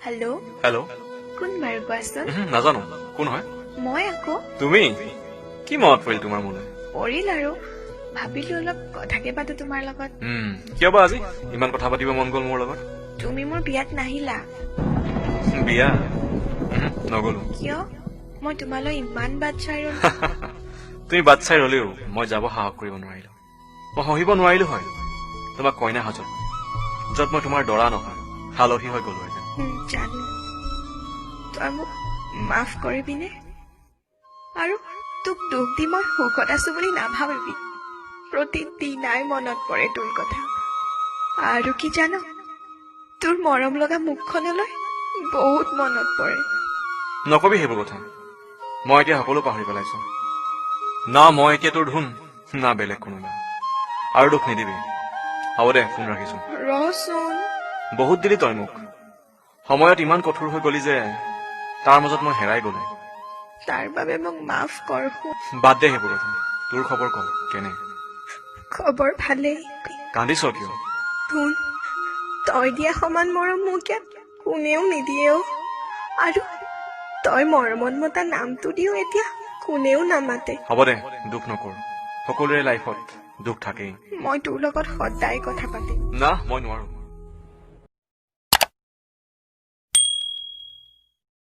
Hello'. Hello'. কোন বাৰু, কোৱাচোন? উহু, নাজানো কোন হয়। মই আকৌ। তুমি? কি মনত পৰিল তোমাৰ মোলৈ? পৰিল আৰু, ভাবিলো অলপ কথাকে পাতো তোমাৰ লগত। কিয় বা আজি ইমান কথা পাতিব মন গ'ল মোৰ লগত? তুমি মোৰ বিয়াত নাহিলা। বিয়া? উহু, নগলো। কিয়? মই তোমালৈ ইমান বাট চাই ৰলো। তুমি বাট চাই ৰলেও মই যাব সাহস কৰিব নোৱাৰিলো। মই সহিব নোৱাৰিলো হয় তোমাক কইনা সাজত, য'ত মই তোমাৰ দৰা নহয়, আলহী হৈ গ'লোহেঁতেন। জানো। তই মোক মাফ কৰিবিনে? আৰু তোক দুখ দি মই সুখত আছো বুলি নাভাবিবি। প্ৰতিদিনাই মনত পৰে তোৰ কথা। আৰু কি জান, তোৰ মৰম লগা মুখখনলৈ বহুত মনত পৰে। নকবি সেইবোৰ কথা। মই এতিয়া সকলো পাহৰি পেলাইছো। না মই এতিয়া তোৰ ধুন, না বেলেগ কোনোবা। আৰু দুখ নিদিবি। হ'ব দে, ফোন ৰাখিছো। ৰচোন। বহুত দিলি তই মোক। সময়ত ইমান কঠোৰ হৈ গলি যে তাৰ মাজত মই হেৰাই গলো। তাৰ বাবে মোক মাফ কৰ সোণ। বাদ দে সেইবোৰ কথা। তোৰ খবৰ ক, কেনে? খবৰ ভালেই। কান্দিছ কিয়? ধুন, তই দিয়া সমান মৰম মোক ইয়াত কোনেও নিদিয়ে অ'। আৰু তই মৰমত মতা নামটো দিও এতিয়া কোনেও নামাতে। হ'ব দে, দুখ নকৰ। সকলোৰে লাইফত দুখ থাকেই। মই তোৰ লগত সদায় কথা পাতিম। না, মই নোৱাৰো।